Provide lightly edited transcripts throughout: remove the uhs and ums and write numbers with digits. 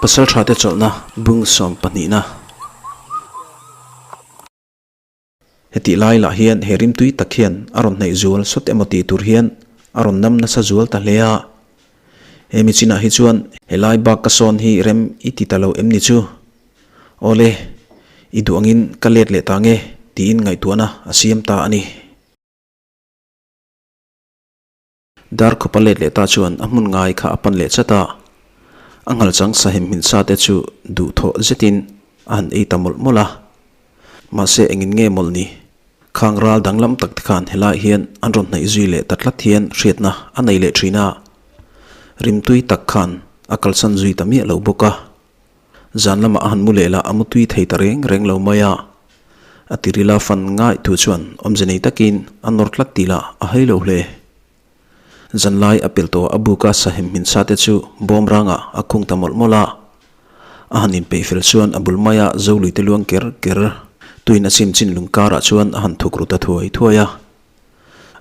Pasalṭhate chawlhna bung sawm pahnihna. Hetih lai lah hian he rimtui tak hian a rawn hnaih zual sawt emaw tih tur hian a rawn nam nasa zual ta hle a. He mi chinah hi chuan helai bak ka sawn hi rem i ti ta lo em ni chu? Awle, i duh angin ka let leh ta nge tiin ngaihtuahna a siam ta a ni. Darkhawpa let leh ta chuan a hmun ngai kha a pan leh chat a, a nghalchang sahem hmin sa te chu duhthawh zetin a han ei ta mawlh mawlh a. Mahse engin nge mawlh ni? Khang ral danglam tak te khan helaiah hian an rawn hnaih zui leh ta tlat hian hriatna a nei leh thin a, rimtui tak khan a kalsan zui ta miah lo bawk a. Zan lamah a han mu leh lah a mutui thei ta reng reng lo mai a. A tirila fan ngaih thu chuan awmze nei takin a nawr tlat tih lah a hai lo hle. Zanlai a pel tawh a buka sahem hmin sa te chu bawm rangah a khung ta mawlh mawlh a. A han inpeih fel chuan a bul maia zolui te luang ker ker tuin a chim chin lung karah chuan a han thuk ru ta thuai thuai a.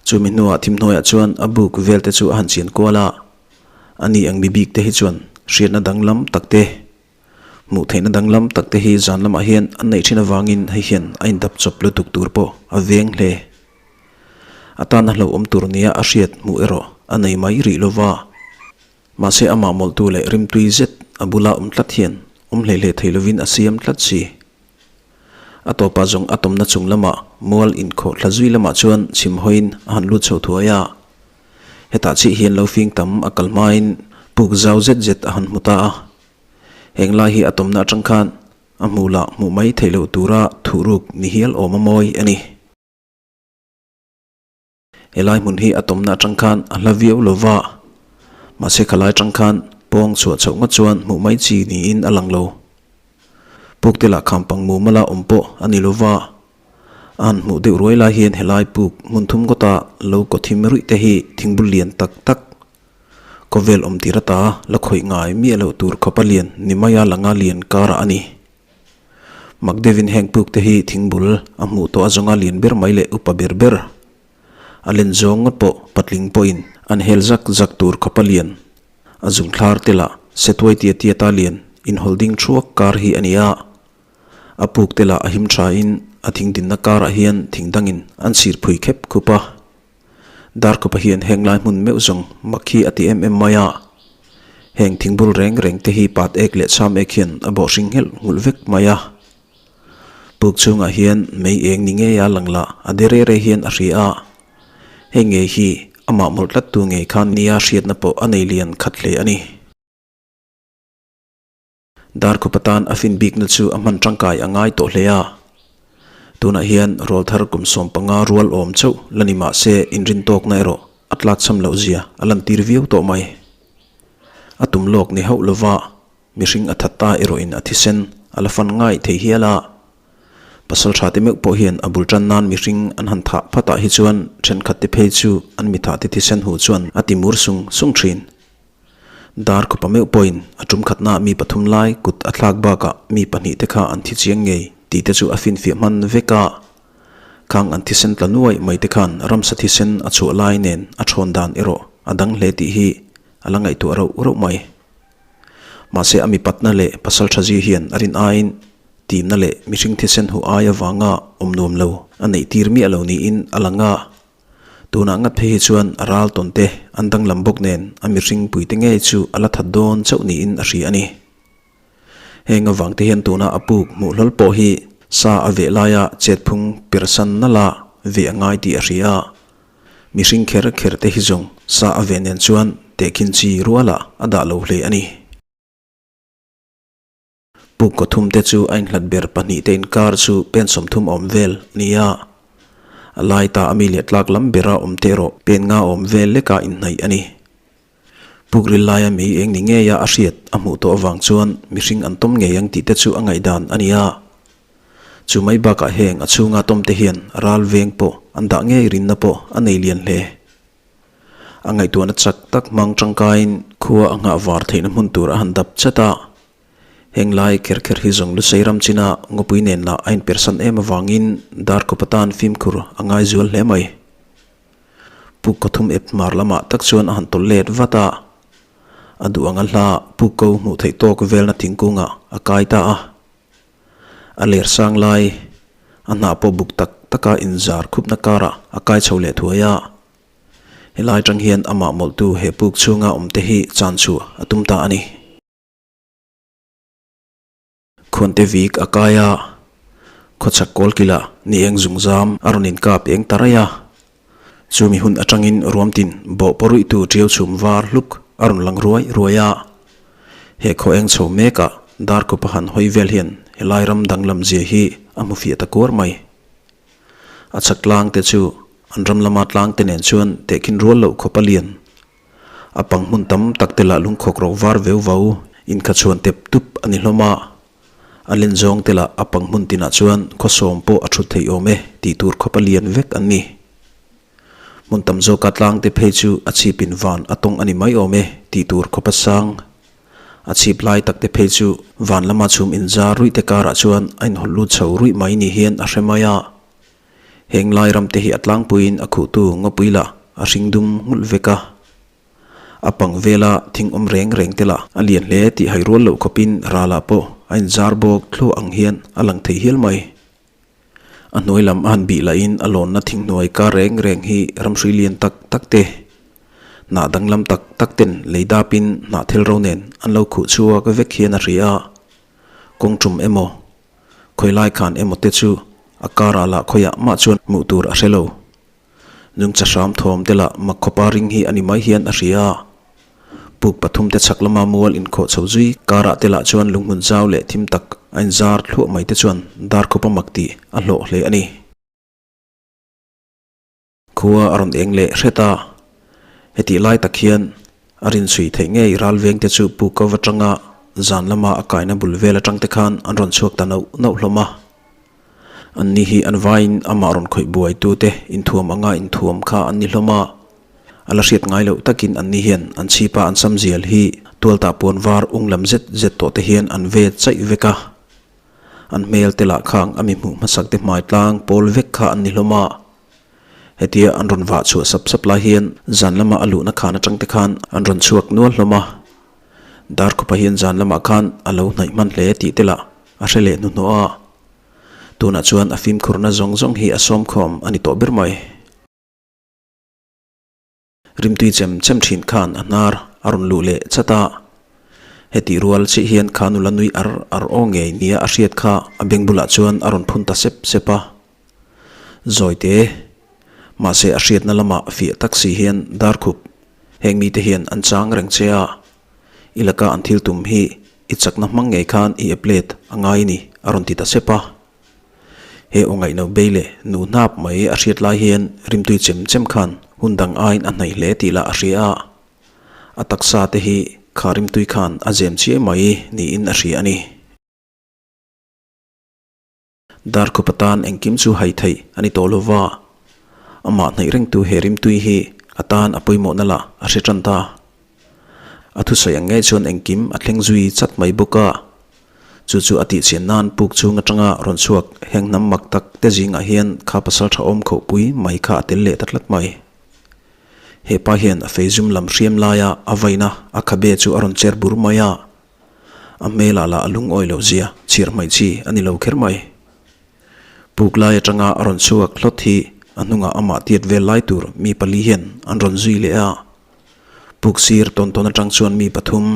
Chumi hnuah thimhnuaiah chuan a buk vel te chu a han chian kual a. Ani ang mi bik te hi chuan hriatna danglam tak te, hmuh theihna danglam tak te hi zan lamah hian an neih thin avangin hei hian a indap chawp lutuk tur pawh a veng hle. A tana hlauhawm tur nia a hriat hmuh erawh a nei mai rih lova. Mahse amah mawlhtu leh rimtui zet a bula awm tlat hian awm hlei hlei thei lovin a siam tlat si. A tawpah zawng a tawmna chung lamah mual inkhawh thla zui lamah chuan chhim hawiin a han lut chho thuai a. Hetah chiah hian lo fing tam a kal hmain puk zau zet zet a han hmu ta a. Heng lai hi a tawmna atang khan a hmuh lah hmuh mai theih loh tura thuhruk ni hial awm a mawi a ni. Helai hmun hi a tawmna atang khan a hla viau lo va, mahse khalai atang khan pawng chhuah chhoh ngawt chuan hmuh mai chi niin a lang lo. Puk te lah khampang mumala awm pawh a ni lo va, a han hmuh deuh ruai lai hian helai puk hmun thum ngawta lo kaw thim ruih te hi thingbul lian tak tak khawvel awm tir ata la khawih ngai miah loh tur khawpa lian ni maia langa lian karah a ni. Mak deuhin heng puk te hi thingbul a hmuh tawh a zawnga lian ber mai leh upa ber ber a len zawng ngawt pawh patling pawhin an hel zak zak tur khawpa lian a zungthlar te lah setuai tia tia ta lian inhawl ding thuak kar hi a ni a. A puk te lah a him tha in a thing dinna karah hian thing dangin an sir phui khep khup a. Darkawpa hian heng lai hmun meuh zawng mak hi a ti em em mai a. Heng thingbul reng reng te hi pat ek leh chham ek hian a bawh hring nghelh nghulh vek mai a. Puk chhungah hian mei eng ni ngei a lang lah a de re re hian a hria a. Hei ngei hi amah mawlh tlat tu ngei khan nia hriatna pawh a nei lian khat hle a ni. Darkhup atan a fin bikna chu a hman tangkai a ngai tawh hle a. Tunah hian rawlthar kum 15 rual awm chauh la ni mah se inrin tawkna erawh a tlakchham loh zia a lantir viau tawh mai. A tum lawk ni hauh lova mihring a that ta erawhin a thisen a la fan ngai thei hial a. Pasal tha te meuh pawh hian a bul tan nan mihring an han thah phatah hi chuan thenkhat te phei chu an mithah te thisen huh chuan a ti mur sung sung thin. Dar khawpa meuh pawhin a tum khatnaah mi pathum lai kut a thlak bakah mi pahnih te kha an thi chiang ngei tih te chu a finfiah hman vek a. Khang an thisen tla nuai mai te khan ramsa thisen a chhuah lai nen a thawn dan erawh a dang hle tih hi a la ngaihtuah rauh rauh mai. Mahse a mipatna leh pasal tha zi hian a rin aiin timna leh mihring thisen huh ai avanga awm nuam lo a neih tir miah lo niin a lang a. Tunah ngat phei hi chuan a ral tawn te an danglam bawk nen a mihring puite ngei chu a la that dawn chauh niin a hria a ni. Heng avang te hian tuna a puk hmuh hlawl pawh hi sa a veh laia chetphung persan nala veh a ngai tih a hria a. Mihring kher kher te hi zawng sa a veh nen chuan tehkhin chi rualah a dah lo hle a ni. Puk kaw thum te chu a inhlat ber pahnih te inkar chu pen 30 awm vel a ni a. A lai ta a mi leh tlak lam bera awm te erawh pen nga awm vel leka inhnaih a ni. Puk ril laia mi eng ni ngeia a hriat a hmuh tawh avang chuan mihring an tawm ngei ang tih te chu a ngaihdan a ni a. Chu mai bakah heng a chhunga tawm te hian ral veng pawh an dah ngei rinna pawh a nei lian hle. A ngaihtuahna chak tak hmang tangkaiin khua a nghah var theihna hmun tur a han dap chat a. Heng lai kher kher hi zawng Lusei ram china ngawpui nen lah a inpersan em avangin Darkawp atan fimkhur a ngai zual hle mai. Puk kawthum ep hmar lamah tak chuan a han tawlh let vat a. A duh anga hla puk ko hmuh theih tawk velna thingkungah a kai ta a. A ler sang lai, a hnah pawh buk tak taka inzar khupna karah a kai chho leh thuai a. Helai atang hian amah mawlhtu he puk chhunga awmte hi chan chhuah a tum ta a ni. Khuante vik a kai a, khawchhak kawlkila ni eng zungzam a rawn inkap eng ta raih a. Chumi hun atangin ruamtin bawh pawruihtu ṭiau chhum var hluk a rawn lang ruai ruai a. He khaw eng chho mekah Darkawpa han hawi vel hian helai ram danglam zia hi a hmu fiah ta kuar mai. A chhak tlang te chu an ram lama tlang te nen chuan tehkhin rual loh khawp a lian. A pang hmun tam tak te lah lungkhawk ro var veu vau inkhachuan tep tup a ni hlawm a. A len zawng te lah a pang hmun tinah chuan khawsawm pawh a thut theih awm e tih tur khawp a lian vek an ni. Hmun tam zawka tlang te phei chu a chhipin van a tawng a ni mai awm e tih tur khawp a sang. A chhip lai tak te phei chu van lama chhum inzar ruih te karah chuan a inhawlh lut chho ruih mai ni hian a hre mai a. Heng lai ram te hi a tlangpuiin a khuhtu ngawpui lah a hring dum nghulh vek a. A pang vela thing awm reng reng te lah a lian hle tih hai rual loh khawpin ralah pawh a inzar bawk thluah ang hian a lang thei hial mai. A hnuai lam a han bih lahin a lawnna thing hnuai kar reng reng hi ramhrui lian tak tak te, hnah danglam tak tak ten lei dapin hnah thel ro nen an lo khuh chhuak vek hian a hria a. Kawng tum emaw, khawi lai khan emaw te chu a karah lah khawiah mah chuan hmuh tur a hre lo. Nungcha hram thawm te lah mak khawpa ring hi a ni mai hian a hria a. Puk pathum te chhak lama mual inkhawh chho zui karah te lah chuan lunghmun zau leh thim tak a inzar thluah mai te chuan dar khawpa mak tih a hlawh hle a ni. Khua a rawn eng leh hret a, hetih lai tak hian a rinchhui theih ngei ralveng te chu puk kova tanga zan lama a kaina bul vel atang te khan an rawn chhuak ta nauh nauh hlawm a. Anni hi an vaiin amah rawn khawih buai tute inthuam anga inthuam kha an ni hlawm a, a la hriat ngai loh takin anni hian an chhipa an sam zial hi tualtah puan var ung lam zet zet tawh te hian an ve chaih vek a. An hmel te lah khang a mi hmuh hmasak te hmai tlang pawl vek kha an ni hlawm a. Hetia an rawn vah chhuah sap sap lai hian zan lama a luhna khan atang te khan an rawn chhuak nual hlawm a. Darkhupa hian zan lamah khan a lo hnaih hman hle tih te lah a hre leh hnuhnawh a. Tunah chuan a fimkhurna zawng zawng hi a sawmkhawm a ni tawh ber mai. Rimtui chem chem thin khan a hnar a rawn luh leh chat a. Hetih rual chiah hian kha nula nui ar ar aw ngei nia a hriat kha a beng bulah chuan a rawn phun ta sep sep a. Zawite, mahse a hriatna lamah fiah tak si hian darkhup heng mite hian an chang reng che a, i laka an thil tum hi i chakna hmang ngei khan i eplet a ngai ni a rawn ti ta sep a. He aw ngaihno bei leh nu hnap mai a hriat lai hian rimtui chem chem khan hun dang aiin a hnaih hle tih lah a hria a. A taksa te hi kha rimtui khan a zem chiai mai niin a hria a ni. Darkhup atan engkim chu hai theih a ni tawh lova, amah hnaih rengtu he rimtui hi a tan a pawimawhna lah a hre tan ta. A thusawi ang ngei chuan engkim a thleng zui chat mai bawk a. Chu chu a tihchian nan puk chhung atanga rawn chhuak heng hnam mak tak te zingah hian kha pasal tha awm khohpui mai kha a tel leh ta tlat mai. He pa hian a fei zum lam hriam laia a vaina a khabe chu a rawn cher bur mai a. A hmelah lah a lungawi loh zia chhiar hmaih chi a ni lo kher mai. Puk lai atanga a rawn chhuak hlawt hi a hnungah amah tiat vel lai tur mi pali hian an rawn zui leh a. Puk sir tawn tawn atang chuan mi pathum,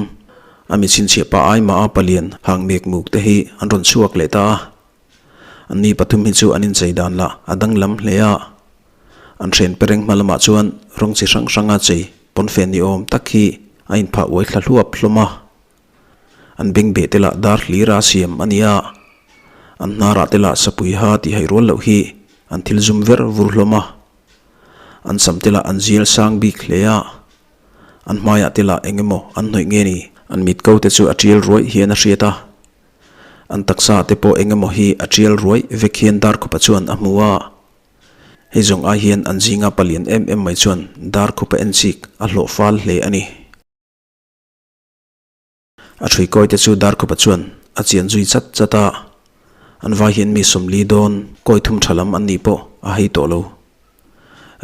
a mi chhinchhiah pa ai mah a palian hang mek muk te hi an rawn chhuak leh ta a. Anni pathum hi chu an inchei dan lah a danglam hle a. An hren pereng hma lamah chuan rawng chi hrang hranga chei pawnfen ni awm tak hi a inphah uai thla hluap hlawm a. An bengbeh te lah dar hlir a siam a ni a. An hnarah te lah sapui ha tih hai rual loh hi an thil zum ver vur hlawm a. An sam te lah an zial sang bik hle a, an hmaiah te lah eng emaw an hnawih nge ni? An mit ko te chu a tial ruaih hian a hriat a, an taksa te pawh eng emaw hi a tial ruaih vek hian Darkhupa chuan a hmu a. Hei zawng ai hian an zinga palian em em mai chuan Darkhupa enchik a hlawh fal hle a ni. A ṭhui kawi te chu Darkhupa chuan a chian zui chat chat a, an vai hian mi sawmli dawn kawi thum ṭha lam an nih pawh a hei tawh lo.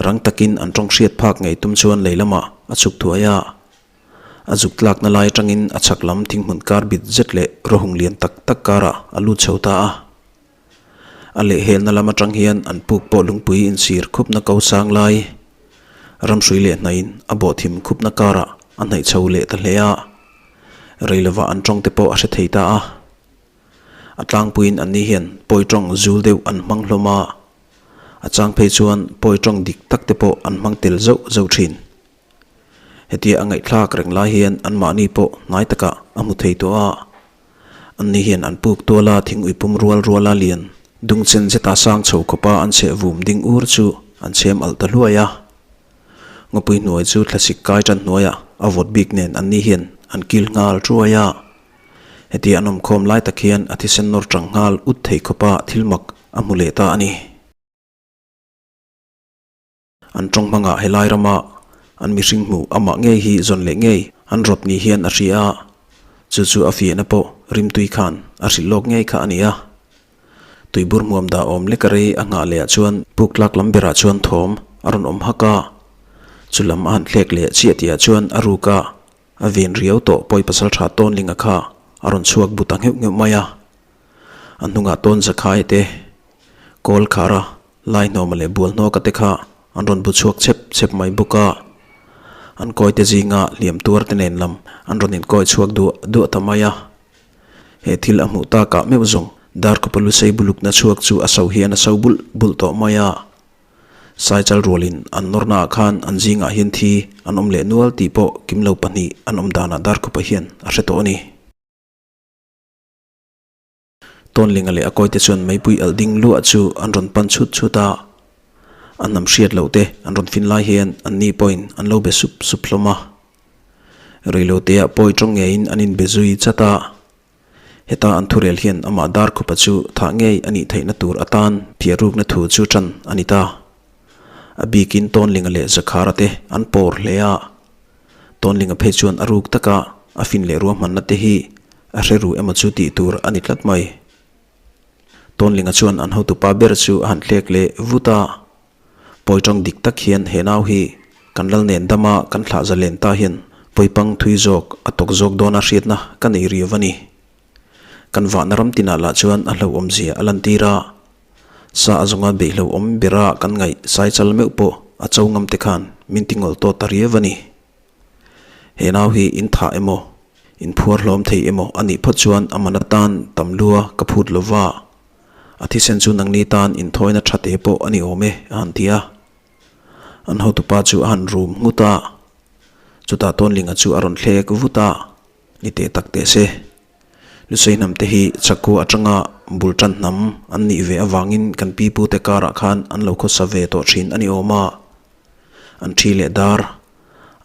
Rang takin an ṭawng hriat phak ngei tum chuan lei lamah a chhuk thuai a. A zuk tlakna lai atangin a chhak lam thinghmun kar bit zet leh rawhung lian tak tak karah a lut chho ta a. A lehhelna lam atang hian an puk pawh lungpui insir khupna ko sang lai ramhrui leh hnaiin a bawh thim khupna karah a hnaih chho leh ta hle a. Rei lovah an tawng te pawh a hre thei ta a. A tlangpuiin anni hian pawi tawng zul deuh an hmang hlawm a, a chang phei chuan pawi tawng dik tak te pawh an hmang tel zauh zauh thin. Hetia a ngaihthlak reng lai hian anmahni pawh hnai takah a hmu thei tawh a. Anni hian an puk tual a thing uipum rual ruala lian dungchen zeta sang chho khawpa an chheh vum ding ur chu an chhem alh ta hluai a. Ngawpui hnuai chu thlasik kai tan hnuaiah a vawt bik nen anni hian an kil nghal thuai a. Hetia an awmkhawm lai tak hian a thisen nawr tang nghal ut thei khawpa thil mak a hmu leh ta a ni. An tawng hmangah helai rama an mihring hmuh amah ngei hi zawn leh ngei an rawt ni hian a hria a, chu chu a fiahna pawh rimtui khan a hrilh lawk ngei kha a ni a. Tuibur hmuam dah awm lek a rei a nghah leh ah chuan puk tlak lam berah chuan thawm a rawn awm hak a, chu lam a han thlek leh chiah tihah chuan a ruk a, a ven riau tawh pawi pasal tha tawnlinga kha a rawn chhuak bu ta ngheuh ngheuh mai a. A hnungah tawn zakhai te kawl khar a Laihnawma leh Bualhnawka te kha an rawn bu chhuak chep chep mai bawk a, an kawite zinga hliam tuar te nen lam an rawn inkawi chhuak duah duah ta mai a. He thil a hmuh takah meuh zawng Darkawpa Lusei bulukna chhuak chu a so hian a so bulh bulh tawh mai a. Saichal rualin an nawrnaah khan an zingah hian thi an awm leh nual tih pawh kim lo pahnih an awm danah Darkawpa hian a hre tawh a ni. Tawnlinga leh a kawite chuan meipui alh ding luah chu an rawn pan chhut chhut a, a hnam hriat loh te an rawn fin lai hian an ni pawhin an lo be sup sup hlawm a. Reiloteah pawi tawng ngeiin an inbe zui chat a, heta an thurel hian amah Darkhupa chu thah ngei a nih theihna tur atan phiarrukna thu chu tan a ni ta. A bikin Tawnlinga leh Zakhara te an pawr hle a. Tawnlinga phei chuan a ruk taka a fin leh ruahmanna te hi a hre ru emaw chu tih tur a ni tlat mai. Tawnlinga chuan an hotupa ber chu a han thlek leh vut a, Pawi tawng dik tak hian he nau hi kan lal nen dama kan thlah zalen ta hian pawipang thui zawk a tawk zawk dawna hriatna ka nei riau a ni. Kan vahna ram tinah lah chuan a hlauhawmzia a lantir a, sa a zawnga beihhlauhawm bera kan ngaih saichal meuh pawh a cho ngam te khan min ti ngawl tawt ta riau a ni. He nau hi in thah emaw, in phuar hlawm thei emaw a nih phawt chuan a man atan tam lua ka phut lo va, a thisen chu nangni tan inthawina tha te pawh a ni awm e a han ti a. An hotupa chu a han rum nghut a, chutah Tawnlinga chu a rawn thlek vut a. Ni teh tak teh se. Lusei hnam te hi chakua atanga bul tan hnam an nih ve avangin kan pi pu te karah khan an lo khawsa ve tawh thin a ni awm a. An thi leh dar,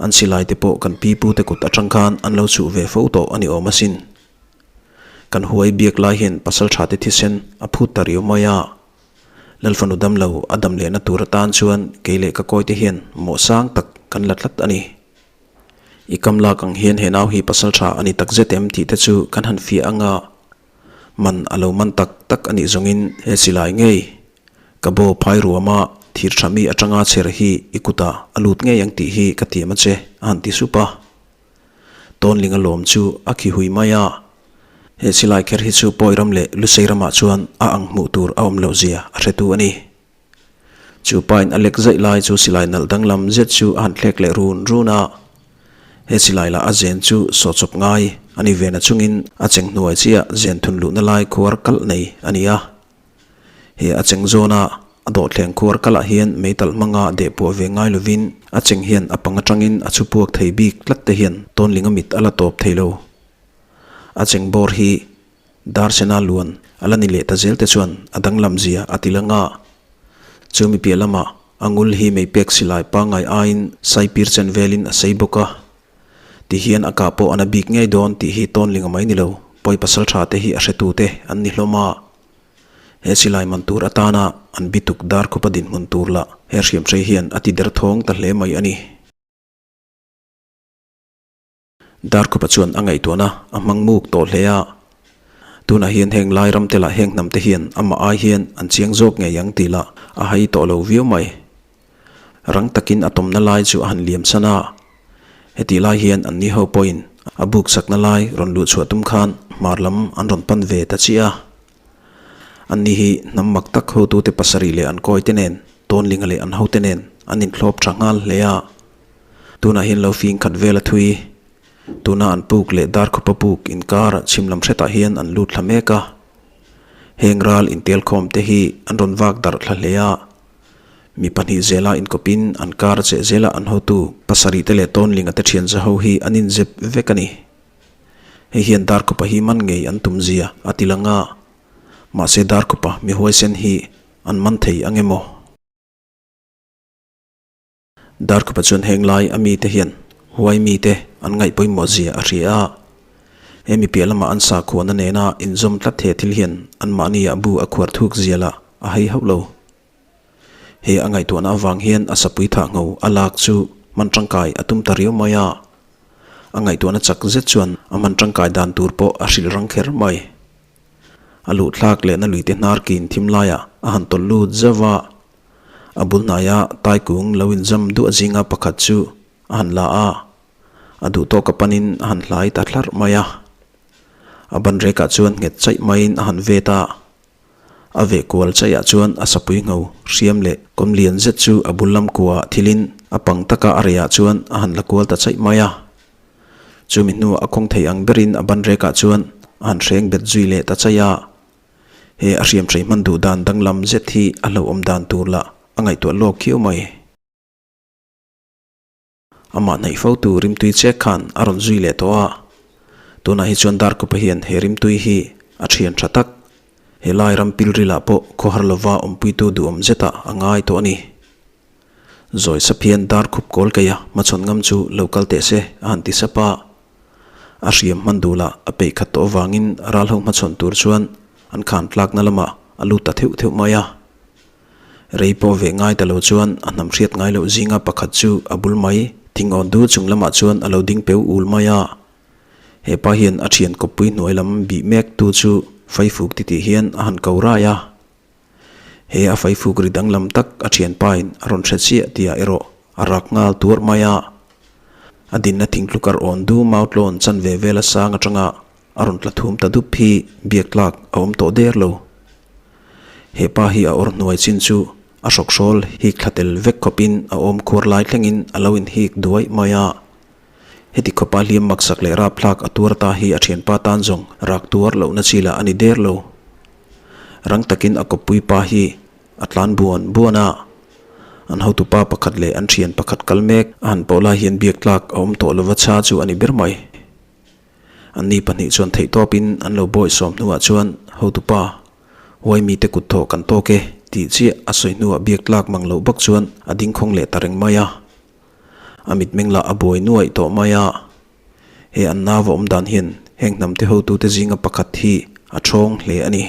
an silai te pawh kan pi pu te kut atang khan an lo chhuh ve fo tawh a ni awm asin. Kan huai biak lai hian pasal tha te thisen a phut ta riau mai a. Lalfanu damlo a dam lehna tur atan chuan kei leh ka kawi te hian mawh sang tak kan la tlat a ni. I kam lak ang hian he nau hi pasal tha a ni tak zet em tih te chu kan han fiah ang a, man a lo man tak tak a nih zawngin he silai ngei ka baw phai ruama thir tha mi atanga chher hi i kutah a lut ngei ang tih hi ka tiam a che a han ti sup a. Tawnling a lawm chu a khi hui mai a, he silai kher hi chu pawi ram leh lusei ramah chuan a ang hmuh tur a awm loh zia a hretu a ni. Chu pain a lek zaih lai chu silai nalh danglam zet chu a han thlek leh run run a. He silai lah a zen chu sawhchawp ngai a ni ve na chungin a cheng hnuai chiah zen thun luhna lai khuar kalh nei a ni a. He a cheng zawna a dawhthleng khuar kalh ah hian meitalh hmanga deh puah ve ngai lovin a cheng hian a pang atangin a chhu puak thei bik tlat te hian tawnling a mit a la tawp thei lo. A cheng bawr hi Darsena luan a la ni leh ta zel te chuan a danglam zia a ti lang a. Chu mi piah lamah a ngul hi mei pek silai pangngai aiin saipir chen velin a sei bawk a. Ti hian a kah pawh a na bik ngei dawn tih hi tawnling a mai ni lo, pawi pasal tha te hi a hretu te an ni hlawm a. He silai man tur atana an bituk darkhupa dinhmun tur lah he hriamhrei hian a ti derthawng ta hle mai a ni. Darkhupa chuan a ngaihtuahna a hmang muk tawh hle a. Tunah hian heng lai ram te lah heng hnam te hian amah ai hian an chiang zawk ngei ang tih lah a hai tawh lo viau mai. Rang takin a tawmna lai chu a han liam san a. Hetih lai hian an ni ho pawhin a buk sakna lai rawn luh chhuah tum khan hmar lam an rawn pan ve ta chiah a. An ni hi hnam mak tak hotute pasarih leh an kawite nen, Tawnlinga leh an hote nen an inthlawp tha nghal hle a. Tunah hian lo fing khat vel a thui. Tuna an puk leh Darkhupa puk inkar chhim lam hretah hian an lut thla mek a. Heng ral intelkhawm te hi an rawn vak darh thla hle a. Mi pahnih zela inkawpin an kar cheh zela an hotu pasarih te leh Tawnlinga te thian za ho hi an inzep vek a ni. Hei hian Darkhupa hi man ngei an tum zia a ti lang a, mahse Darkhupa mi huaisen hi an man thei ang emaw? Darkhupa chuan heng lai a mite hian huai mite an ngaih pawimawh zia a hria a, he mi piah lama an sakhuana nena inzawm tlat he thil hian anmahniah bu a khuar thuk zia lah a hei hauh lo. He a ngaihtuahna avang hian a sapui thah ngho a lak chu hman tangkai a tum ta riau mai a. A ngaihtuahna chak zet chuan a hman tangkai dan tur pawh a hrilh rang kher mai. A luh thlak lehna luite hnar kin thim laiah a han tawlh lut zauh a. A bul hnaia taikung lo inzam duah zinga pakhat chu a han la a. A duh tawka panin a han hlai ta thlarh mai a. A banrekah chuan nghet chaih maiin a han vet a. A veh kual chaiah chuan a sapui ngho hriam leh kawm lian zet chu a bul lam kuaah thilin a pang taka a reiah chuan a han la kual ta chaih mai a. Chumi hnuah a khawng thei ang berin a ban rekah chuan a han hreng bet zui leh ta chaih a. He a hriam hrei hman duh dan danglam zet hi a hlauhawm dan tur lah a ngaihtuah lawk khiau mai. Amah hnaih fo tu rimtui chek khan a rawn zui leh tawh a, tunah hi chuan Darkhupa hian he rimtui hi a thian tha tak. He lai ram pilrilah pawh khawhar lova awmpuitu duhawm zetah a ngai tawh a ni. Zawi sap hian Darkhup kawl keia hmachhawn ngam chu lo kal teh se a han ti sap a. A hriam hman duh lah a peih khat tawh avangin ralho hmachhawn tur chuan an khan tlakna lamah a lut ta theuh theuh mai a. Rei pawh ve ngai ta lo chuan a hnam hriat ngai loh zinga pakhat chu a bul mai thing awn du chung lamah chuan a lo ding peu ul mai a. He pa hian a thian kawppui hnuai lam bih mek tu chu faifuk titih hian a han ko rai a. He a faifuk ri danglam tak a thianpain a rawn hre chiah tihah erawh a rak nghal tuarh mai a. A dinna thing tlukar awn du mautlawn chanve vela sang atanga A rawn tla thum ta dup hi biak tlak a awm tawh der lo. He pa hi a awr hnuai chin chu a hrawkhrawl hik thla tel vek khawpin a awm khuar lai thlengin a lo inhik duai mai a. Heti khawpa hliam maksak leh rapthlak a tuar ta hi a thianpa tan zawng rak tuar lohna chi lah a ni der lo. Rang takin a kawppui pa hi a tlan buan buan a. An hotupa pakhat leh an thian pakhat kal mek a han pawh lai hian biak tlak a awm tawh lova chha chu a ni ber mai. Anni pahnih chuan theihtawpin an lo bawihsawm hnuah chuan, Hotupa, huai mite kut thawh kan tawk e, tih chiah a sawi hnuah biak tlak mang loh bawk chuan a ding khawng leh ta reng mai a. A mitmeng lah a buai nuaih tawh mai a. He an nau a awm dan hian heng hnamte hotute zinga pakhat hi a ṭhawng hle a ni.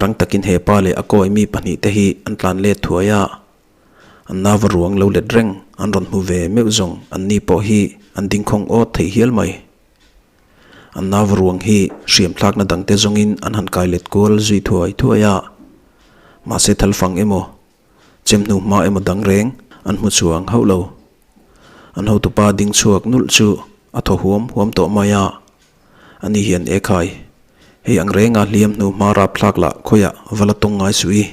Rang takin he pa leh a kawi mi pahnih te hi an tlan let thuai a, an nava ruang lo let reng an rawn hmu ve meuh zawng an ni pawh hi an ding khawng awt thei hial mai. An nava ruang hi hriam thlakna dangte zawngin an han kai let kual zui thuai thuai a, mahse thalfang emaw chem hnu hma emaw dang reng an hmu chuang hauh lo. An hotupa ding chhuak nulh chu a thaw huam huam tawh mai a, ani hian ekhai Hei ang renga hliam hnu hma rap thlak lah khawiah va la tawng ngai suh i.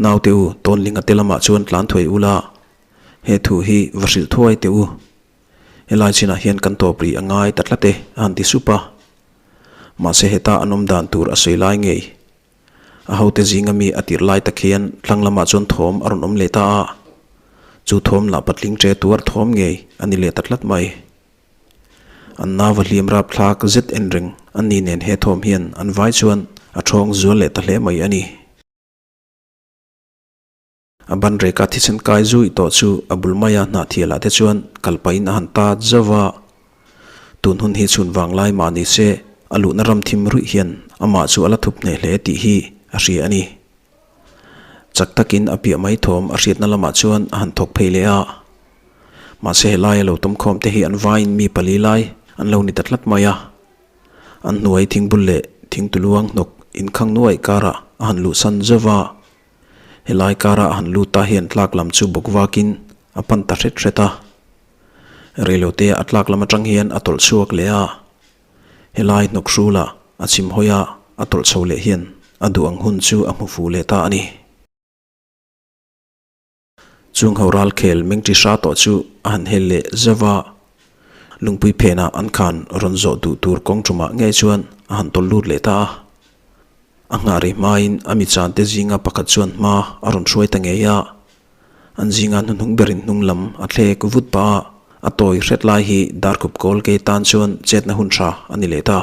Naute u, Tawnlinga te lamah chuan tlan thuai ula, he thu hi va hrilh thuai teh u. Helai chinah hian kan tawp rih a ngai ta tlat e, a han ti sup a. Mahse heta an awm dan tur a sawi lai ngei. A hote zinga mi a tirh lai tak hian thlang lamah chuan thawm a rawn awm leh ta a. Chu thawm lah patling ṭe tuar thawm ngei a ni leh ta tlat mai. An nau a hliam rapthlak zet en reng an ni nen he thawm hian an vai chuan a ṭhawng zual leh ta hle mai a ni. A ban reka thisen kai zui tawh chu a bul maia hnahthialah te chuan kal pahin a han tat zauh a. Tun hun hi chhun vang lai mah ni se a luhna ram thim ruih hian amah chu a la thup hneh hle tih hi a hria a ni. Chak takin a piah mai thawm a hriatna lamah chuan a han thawk phei leh a. Mahse helaia lo tawmkhawm te hi an vaiin mi pali lai an lo ni ta tlat mai a. An hnuai thingbul leh thingtuluang hnawk inkhang nuaih karah a han luhsan zauh a. Helai karah a han lut ta hian tlak lam chu bawk vakin. a pan ta hret hret a. Reilote a tlak lam atang hian a tawlh chhuak leh a. Helai hnawk hrula a chim hawi a, a tawlh chho leh hian a duh ang hun chu a hmu fuh leh ta a ni. Chung ho ralkhel meng ti hra tawh chu a han hel leh zauh a, lungpui phenah an khan rawn zawh duh tur kawng tumah ngei chuan a han tawlh lut leh ta a. A nghah rih hmain a mi chante zinga pakhat chuan hma a rawn hruai ta ngei a, an zinga hnuhnung berin hnung lam a thlek vut pah a, a tawi hret lai hi darkhup kawl ke tan chuan chetna hun tha a ni leh ta.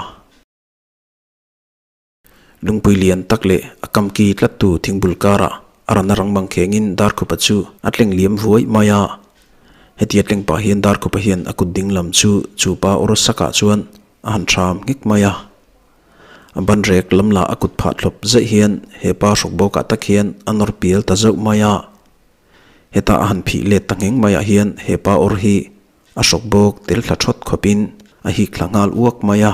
Lungpui lian tak leh a kamki tlattu thingbul karah a ran a rang mang khengin Darkhupa chu a tleng liam vuai mai a. Hetia tleng pah hian Darkhupa hian a kut ding lam chu chu pa awr sakah chuan a han thram nghek mai a. A ban rek lam lah a kut phah thlawp zaih hian he pa hrawk bawkah tak hian a nawr pial ta zauh mai a. Heta a han phih let ta ngheng maiah hian he pa awr hi a hrawk bawk tel thla thawt khawpin a hik thla nghal uak mai a.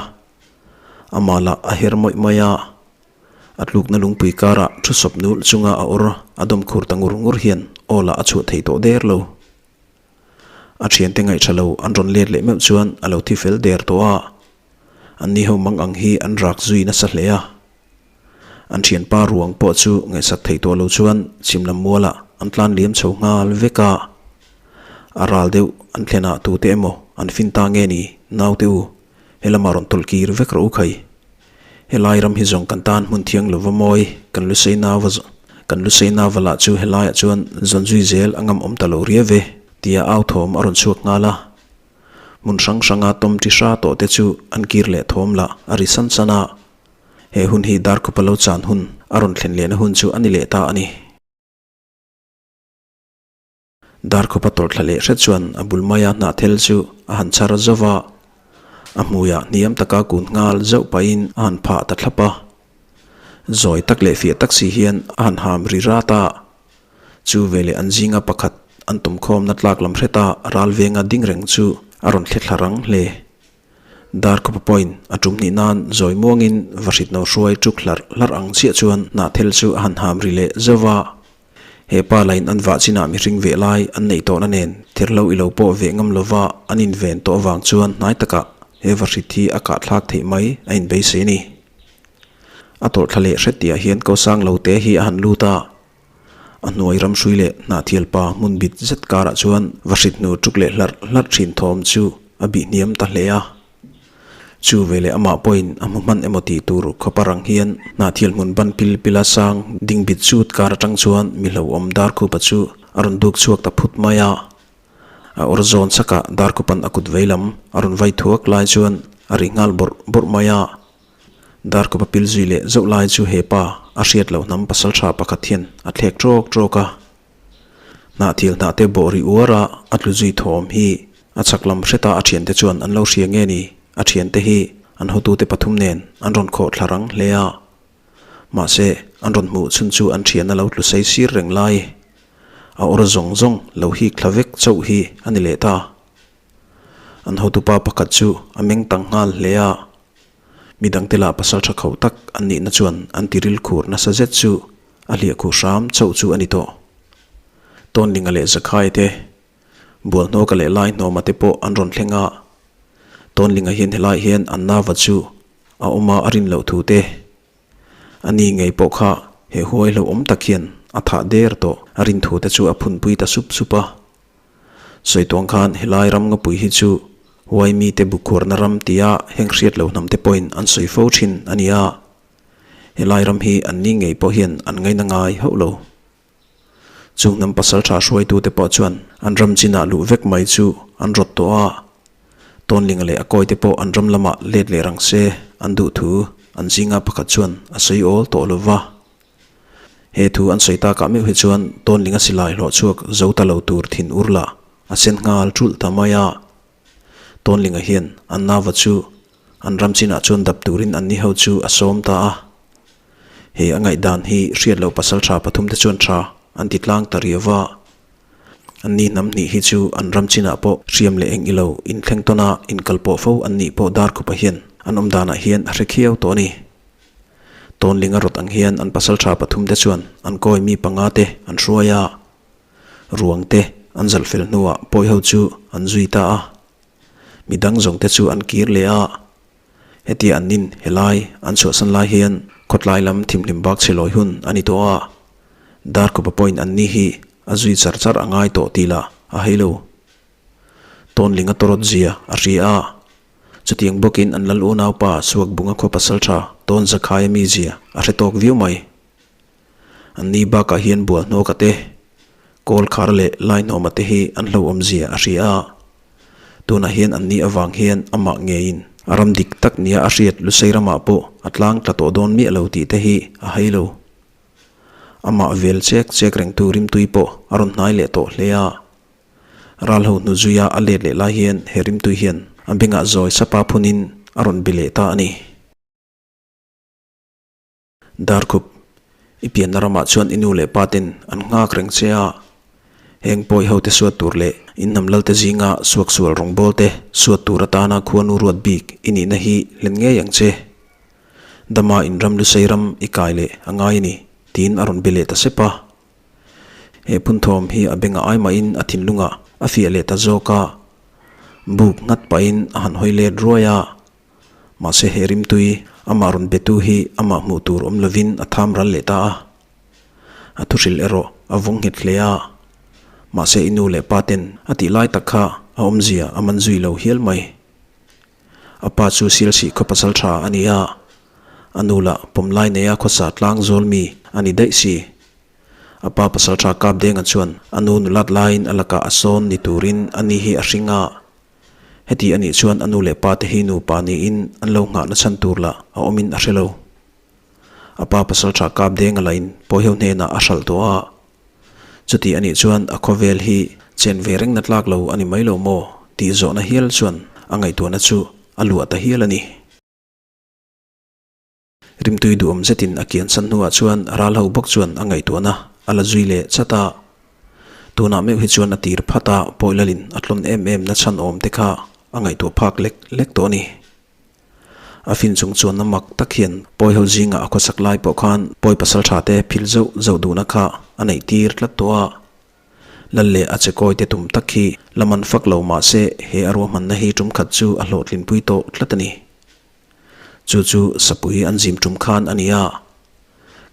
Amah lah a her mawih mai a, a tlukna lungpui karah thu sawp nulh chunga a awr a dawm khur ta ngur ngur hian aw lah a chhuah thei tawh der lo. A thiante ngaihṭha lo an rawn let leh meuh chuan a lo thi fel der tawh a, anni ho mang ang hi an rak zui nasa hle a. An thianpa ruang pawh chu ngaihsak thei tawh lo chuan chhim lam mualah an tlan liam chho nghal vek a. A ral deuh an thlenah tute emaw an fin ta nge ni naute u? He lamah rawn tawlh kir vek rawh u khai. Helai ram hi zawng kan tan hmun thiang lova mawi, kan lusei nava kan lusei nava lah chu helaiah chuan zawn zui zel a ngam awm ta lo ria ve, tia au thawm a rawn chhuak nghal a. Hmun hrang hranga tawm ti hra tawh te chu an kir leh thawm lah a ri san san a. He hun hi Darkhupa lo chan hun a rawn thlen lehna hun chu a ni leh ta a ni. Darkhupa tawlh thla leh hret chuan a bul maia hnahthel chu a han chhar zauh va, a hmuiah hniam taka kun nghal zauh pahin a han phah ta thlap a. Zawi tak leh fiah tak si hian a han ham ri rat a. Chu veleh an zinga pakhat an tumkhawmna tlak lam hreta ral venga ding reng chu a rawn thle thla rang hle. Darkhupa pawhin a tum hnih nan zawi muangin vahrit no hruai tuk hlarh hlarh ang chiah chuan hnahthel chu a han ham ri leh zauh va. He pa lain an vah chinah mihring veh lai an neih tawhna nen thirhlo i lo pawh veh ngam lova an inven tawh avang chuan hnai takah he vahrit hi a kahthlak theih mai a inbeisei a ni. A tawlh thla leh hret tihah hian kosang lo te hi a han lut a, a hnuai ramhrui leh hnahthial pa hmun bit zet karah chuan vahrit hnu tuk leh hlarh hlarh thin thawm chu a bih hniam ta hle a. Chu veleh amah pawhin a hmu hman emaw tih tur khawpa rang hian hnahthial hmun ban pil pila sang ding bit chut kar atang chuan mi hlauhawm Darkhupa chu a rawn duk chhuak ta phut mai a. A awr zawn chakah Darkhupan a kut veilam a rawn vai thuak lai chuan a ri nghal bawrh bawrh mai a. Darkhupa pil zui leh zauh lai chu he pa a hriat loh hnam pasaltha pakhat hian a thlek trawk trawk a. Hnahthial hnahte bawh ri uar a, a tlu zui thawm hi a chhak lam hreta a thiante chuan an lo hria nge ni, a thiante hi an hotute pathum nen an rawn khawh thla rang hle a. Mahse, an rawn hmuh chhun chu an thian a lo tlu sei sir reng lai. A awr zawng zawng lo hik thla vek chauh hi a ni leh ta. An hotupa pakhat chu a meng tang nghal hle a. Midangte lah pasal tha kho tak an nihna chuan an tiril khur nasa zet chu A hliahkhuh hram chauh chu a ni tawh. Tawnlinga leh Zakhai te, Bualhnawka leh Laihnawma te pawh an rawn thleng a. Tawnlinga hian helai hian an nava chu a awm a a rin loh thu te, a ni ngei pawh kha he huai hlauhawm tak hian a thah der tawh a rin thu te chu a phunpui ta sup sup a. Sawi tuang khan helai ram ngapui hi chu huai mite bukhuarna ram tia heng hriat lo hnam te pawhin an sawi fo thin a ni a. Helai ram hi an ni ngei pawh hian an ngaina ngai hauh lo. Chung hnam pasal tha hruaitute pawh chuan an ram chinah luh vek mai chu an rawt tawh a, Tawnlinga leh a kawite pawh an ram lamah let leh rang se an duh thu an zinga pakhat chuan a sawi awl tawh lo va. He thu an sawi takah meuh hi chuan Tawnlinga silai hlawh chhuak zo ta lo tur thin ur lah a sen nghal thulh ta mai a. Tawnlinga hian an nava chu An ram chinah chuan dap turin anni ho chu a sawm ta a. He a ngaihdan hi hriat loh pasal tha pathumte chuan tha an ti tlang ta riau va. Anni hnam hnih hi chu an ram chinah pawh hriam leh eng ilo inthleng tawn a inkal pawh fo an nih pawh Darkhupa hian an awm danah hian a hre khiau tawh a ni. Tawnlinga rawt ang hian an pasal tha pathumte chuan an kawi mi panga te an hruai a. Ruang te. an zalh fel hnuah pawi ho chu an zui ta a. Midang zawng te chu an kir leh a. Hetia an nin helai an chhuahsan lai hian khawtlai lam thimhlim bak chhe lawi hun a ni tawh a. Darkhupa pawhin an ni hi a zui char char a ngai tawh tih lah a hei lo. Tawnling a tawrawt zia a hria a. Chutiang bawkin an lal unaupa Suakbunga khaw pasal tha Tawn Zakhaia mizia a hre tawk viau mai. An ni bakah hian Bualhnawka te, Kawlkhar leh Laihnawma te hi an hlauhawm zia a hria a. Tunah hian an ni avang hian amah ngeiin a ram dik tak nia a hriat Lusei ramah pawh a tlang tla tawh dawn miah lo tih te hi a hai lo. Amah vel chek chek rengtu rimtui pawh a rawn hnai leh tawh hle a. Ralho hnu zuia a let leh lai hian he rimtui hian a bengah zawi sapa phunin a rawn bi leh ta a ni. Darkhup, i pianna ramah chuan i nu leh pa ten an nghak reng che a. Heng pawi ho te suat tur leh in hnam lal te zinga suaksual rawngbâwl te suat tur atana khuanu ruat bik i nihna hi hlen ngei ang che. Dama in ram lusei ram i kai leh a ngai a ni, tiin a rawn be leh ta sep a. He phunthawm hi a bengah ai mahin a thinlungah a fiah leh ta zawk a. Buk nghat pahin a han hawi let ruai a. Mahse he rimtui amah rawn betu hi amah hmuh tur awm lovin a tham ral leh ta a. A thuhrilh erawh a vawng nghet hle a. Mahse i nu leh pa ten a tih lai tak kha a awmzia a man zui lo hial mai. A pa chu Sialsih khaw pasal tha a ni a. A nu lah pawmlai neia khawsa tlang zawl mi a ni daih si. A pa pasal tha Kapdenga chuan a nu nulat laiin a lakah a sawn ni turin a ni hi a hring a. Heti a nih chuan a nu leh pa te hi nupa niin an lo nghahna chhan tur lah a awmin a hre lo. A pa pasal tha kap deng a lain Pawiheu hnenah a hralh tawh a. Chuti a nih chuan a khawvel hi chen ve rengna tlak lo a ni mai lo maw tih zawhna hial chuan a ngaihtuahna chu a luah ta hial a ni. Rimtui duhawm zetin a kian san hnuah chuan ral ho bawk chuan a ngaihtuahna a la zui leh chat a. Tunah meuh hi chuan a tir phat a, Pawilalin a tlawn em em na chhan awm te kha a ngaihtuah phak lek lek tawh a ni. A fin chung chuanna mak tak hian Pawi ho zingah a khawsak lai pawh khan Pawi pasal tha te phil zauh zauh duhna kha a neih tir tlat tawh a. Lal leh a chekawi te tum tak hi la man fak lo mah se he a ruahmanna hi tum khat chu a hlawhtlinpui tawh tlat a ni. Chu chu sapui an zim tum khan a ni a.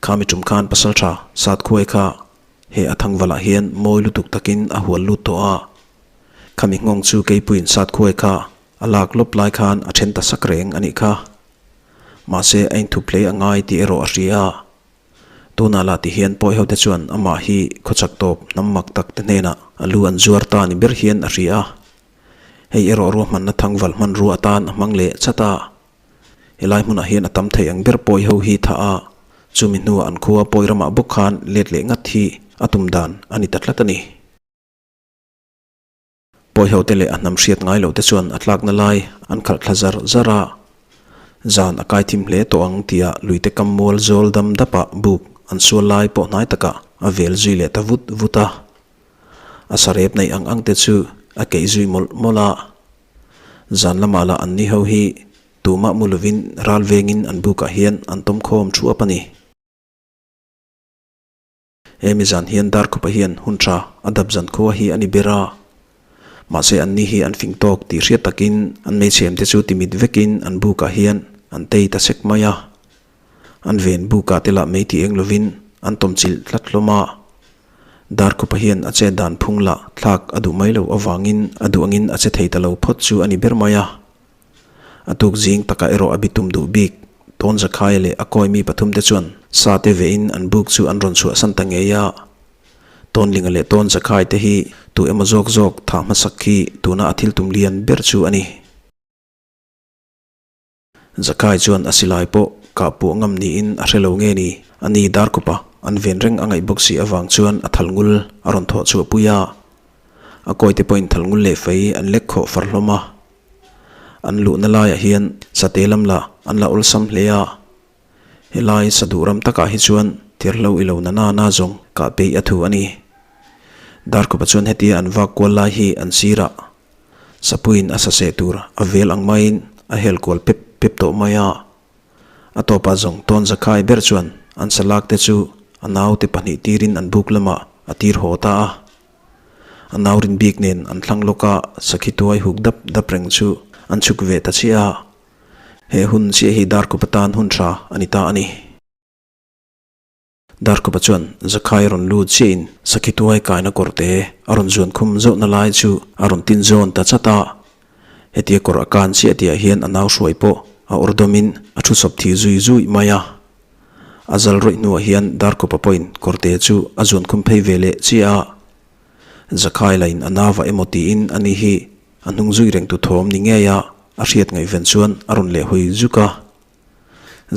Khami tum khan pasaltha Satkhuai kha he a thangvalah hian mawi lutuk takin a hual lut tawh a. Khami nghawng chu keipuiin Satkhuai kha a lak lawp lai khan a then ta sak reng a nih kha. Mahse a inthup hlei a ngai tih erawh a hria a. Tunah lah ti hian pawi hote chuan amah hi khawchak tawp hnam mak tak te hnenah a lu an zuar ta ni ber hian a hria a. Hei erawh ruahmanna thangval hmanrua atan a hmang leh chat a. Helai hmunah hian a tam thei ang ber pawi ho hi thah a, chumi hnuah an khua pawi ramah bawk khan let leh ngat hi a tum dan a ni ta tlat a ni. Pawi hote leh a hnam hriat ngai lote chuan a tlakna lai an khalh thla zar zar a. Zan a kai thim hle tawh ang tia luite kam mual zawl dam dapah buk an sual lai pawh hnai takah a vel zui leh ta vut vut a. A sarep neih ang ang te chu a keih zui mawlh mawlh a. Zan lamah lah an ni ho hi tumah mu lovin ral vengin an bukah hian an tawm khawm thuap a ni. Hemi zan hian Darkhupa hian hun tha a dap zan khua hi a ni ber a. Mahse an ni hi an fing tawk tih hriat takin an hmeichhem te chu timit vekin an bukah hian an tei ta sek mai a. An ven bukah te lah mei ti eng lovin an tawmchilh tlat hlawm a. Darkhupa hian a chet dan phung lah thlak a duh mai loh avangin a duh angin a che thei ta lo phawt chu a ni ber mai a. A tuk zing takah erawh a bitum duh bik Tawn Zakhaia leh a kawi mi pathum te chuan sa te vehin an buk chu an rawn chhuahsan ta ngei a. Tawnlinga leh Tawn Zakhai te hi tu emaw zawk zawk thah hmasak khi tuna a thil tum lian ber chu a ni. Zakai chuan a silai pawh kah puah ngam niin a hre lo nge ni? A ni Darkawpa an ven reng a ngaih bawk si avang chuan a thal ngul a rawn thawh chhuah pui a. A kawite pawhin thal ngul leh fei an lek khawh far hlawm a. An luhna laiah hian sate lam lah an la awlsam hle a. Helai sa duh ram takah hi chuan thirhlo i lo na na na zawng kah peih a thu a ni. Darkawpa chuan hetia an vak kual lai hi an sirah Sapuiin a saseh tur a vel ang maiin a hel kual pep pep tawh mai a. A tawpah zawng tawn zakhai ber chuan an salak te chu a naute pahnih tirin an buk lamah a tir haw ta a. A nau rin bik nen an thlang lawk a, sakhi tuai huk dap dap reng chu an chhuk ve ta chiah a. He hun chiah hi Darkhupa tan hun tha a ni ta a ni. Darkhupa chuan Zakhai a rawn lut chiahin sakhi tuai kaina kawr te a rawn zuan khum zauhna lai chu a rawn tin zawn ta chat a. Hetia kawr a kan chiah tihah hian a nau hruai pawh a awr dawmin a thu sawp thi zui zui mai a. A zal rawih hnuah hian Darkhupa pawhin kawrte chu a zuan khum phei ve leh chiah a. Zakhai lain a nava emaw tiin ani hi a hnung zui reng tu thawm ni ngei a, a hriat ngaihven chuan a rawn leh hawi zuk a.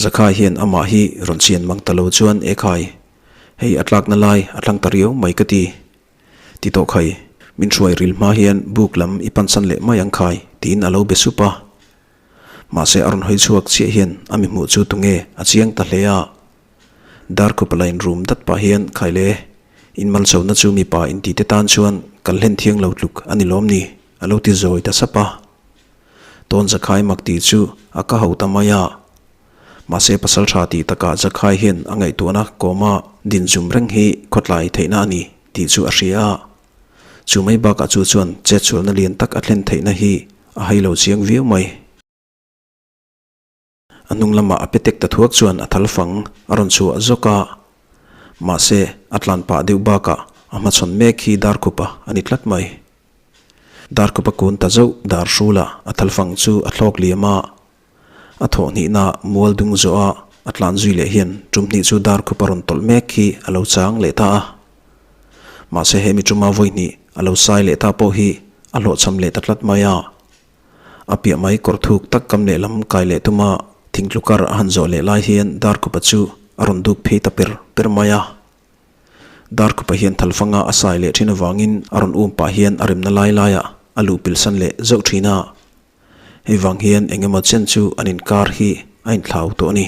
Zakhai hian amah hi rawn chian mang ta lo chuan Ekhai, hei a tlakna lai a tlang ta riau mai ka ti. Ti tawh khai, min hruai ril hma hian buk lam i pansan leh mai ang khai, tiin a lo be sup a. Mahse a rawn hawi chhuak chiah hian a mi hmuh chu tunge a chiang ta hle a. Darkhupa lain rum dat pah hian khai le, in malchona chu mipa inti te tan chuan kal hlen thiang lo tluk a ni lawm ni, a lo ti zawi ta sap a. Tawn Zakhai mak tih chu a ka ho ta mai a. Mahse pasal tha tih takah Zakhai hian a ngaihtuahna kawma din zum reng hi khawtlai theihna a ni tih chu a hria a. Chu mai bakah chu chuan chetsualna lian tak a thlen theihna hi a hai lo chiang viau mai. A hnung lamah a pe tek ta thuak chuan a thal fang a rawn chhuah zawk a. Mahse, a tlan pah deuh bakah a hmachhawn mek hi Darkhupa a ni tlat mai. Darkhupa kun ta zauh dar hrulah a thal fang chu a thlawk liam a. A thawh hnihna mual dung zawh a a tlan zui leh hian tum hnih chu Darkhupa rawn tawlh mek hi a lo chang leh ta a. Mahse, hemi tuma vawi hnih a lo sai leh ta pawh hi a hlawhchham leh ta tlat mai a. A piah mai kawr thuk tak kam lehlam kai leh tuma thingtlu kar a han zawh leh lai hian Darkhupa chu a rawn duk phei ta per per mai a. Darkhupa hian thalfanga a sai leh thin avangin a rawn um pah hian a remna lai laiah a luh pilsan leh zauh thin a. Hei vang hian eng emaw chen chu an inkar hi a inthlau tawh a ni.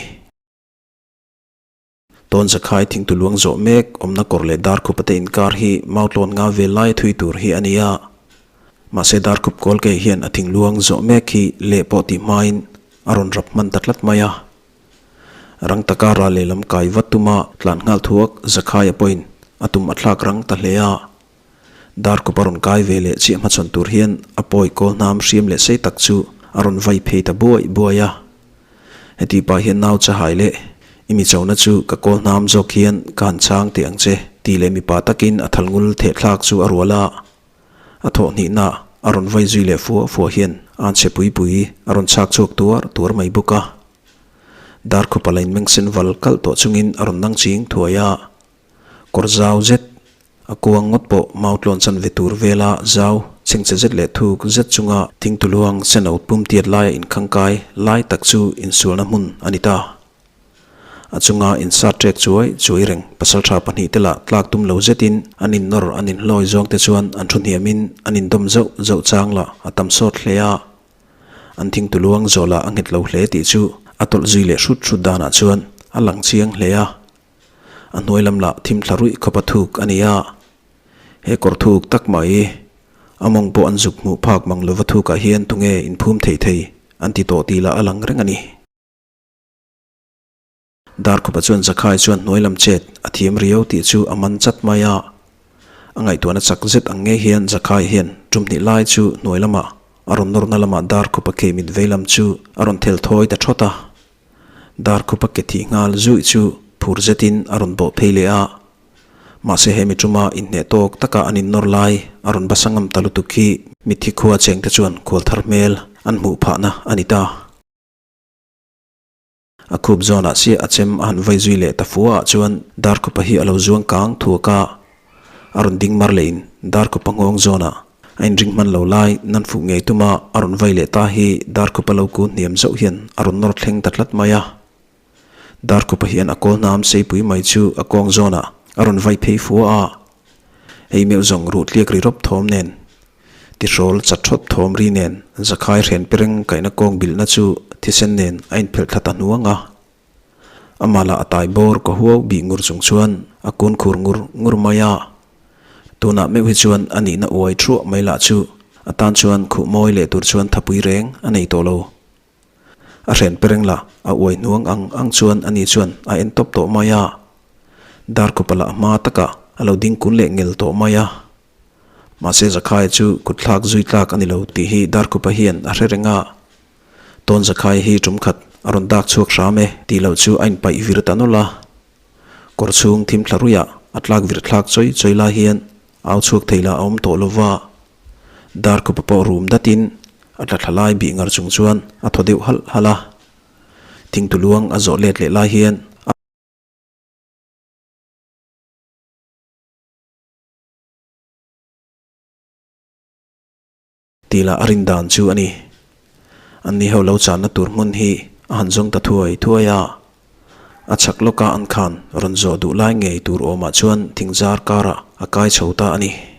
Tawn Zakhai thingtu luang zawh mek awmna kawr leh Darkhupa te inkar hi Mautlawn nga vel laia thui tur hi a ni a. Mahse Darkhup Kawlkei hian a thingluang zawh mek hi leh pawh tih hmain a rawn rap hman ta tlat mai a. Rang taka ral lehlam kai vat tuma tlan nghal thuak Zakhaia pawhin a tum a thlak rang ta hle a. Darkhup a rawn kai ve leh chiah hmachhawn tur hian a pawi kawl hnam hriam leh sei tak chu a rawn vai phei ta buai buai a. Heti pah hian nau chahai leh i mi chona chu ka kawl hnam zawk hian ka han chhang teh ang che tih leh mipa takin a thal ngul theh thlak chu a rual a. A thawh hnihna a rawn vai zui leh fua fua hian a anchhe pui pui a rawn chhak chhuak tuar tuar mai bawk a. Darkhupa la inmeng sen val kalh tawh chungin a rawn nang ching thuai a. Kawr zau zet A kuang ngawt pawh mau tlawn chan ve tur vela zau chhengchhe zet leh thuk zet chunga thingtuluang seno pum tiat laia inkhangkai lai tak chu insualna hmun a ni ta. A chunga insat ṭek chuai chuai reng pasalṭha pahnihte lah tlak tum lo zetin an innawr an inhlawi zawngte chuan an thu hniamin an indawm zauh zauh chang lah a tam sawt hle a. An thingtuluang zawh lah a nghet lo hle tih chu a tawlh zui leh hrut hrut danah chuan a lang chiang hle a. A hnuai lam lah thim thla ruih khawp a thuk a ni a, he kawr thuk tak mai a mawng pawh an zuk hmuh phak mang lova thukah hian tunge inphum thei thei an ti tawh tih lah a lang reng a ni. Darkhupa chuan Zakhai chuan hnuai lam chet a thiam riau tih chu a man chat mai a, a ngaihtuahna chak zet ang ngei hian Zakhai hian tum hnih lai chu hnuai lamah a rawn nawrna lamah Darkhupa kei mit vei lam chu a rawn thel thawi ta thawt a. Darkhupa ke thih nghal zuih chu phur zetin a rawn bawh phei leh a. Mahse he mi tuma inhneh tawk taka an innawr lai a rawn basa ngam ta lutuk hi mitthi khua chengte chuan khual thar hmel an hmuh phahna a ni ta. A khup zawnah chiah a chem a han vai zui leh ta fua ah chuan Darkhupa hi a lo zuang kang thuak a. A rawn ding mar leh in Darkhupa nghawng zawnah A inring hman lo lai, nan fuh ngei tuma a rawn vai leh ta hi Darkhupa lo kun hniam zauh hian a rawn nawr thleng ta tlat mai a. Darkhupa hian a kawl hnam seipui mai chu a kawng zawnah a rawn vai phei fua a. Hei meuh zawng ruh tliak ri rawp thawm nen, tihrawl chat thawt thawm ri nen Zakhai hren pereng kaihna kawng bilhna chu thisen nen a inphelh thla ta hnuang a. Amah lah a tai bawr ka huau bih ngur chung chuan a kun khur ngur ngur mai a. Tunah meuh hi chuan a nihna uai thuah mai lah chu a tan chuan khuh mawi leh tur chuan thapui reng a nei tawh lo. A hren pereng lah a uai hnuang ang ang chuan ani chuan a en tawp tawh mai a. Darkhupa lah hma takah a lo ding kun leh ngel tawh mai a. Mahse Zakhaia chu kut thlak zui tlak a ni lo tih hi Darkhupa hian a hre reng a. Tawn Zakhaia hi tum khat a rawn dak chhuak hram e tih loh chu a inpaih vir ta nawlh a. Kawr chhung thim thla ruiah a tlak vir thlak chawi chawi lai hian au chhuak thei lah a awm tawh lo va. Darkhupa pawh rum datin a tla thla lai bih ngar chung chuan a thaw deuh halh halh a. Thingtuluang a zawh let leh lai hian a. Tih lah a rin dan chu a ni. An ni ho lo channa tur hmun hi a han zawng ta thuai thuai a. A chhak lawka an khan rawn zawh duh lai ngei tur awmah chuan thingzar karah a kai chho ta a ni.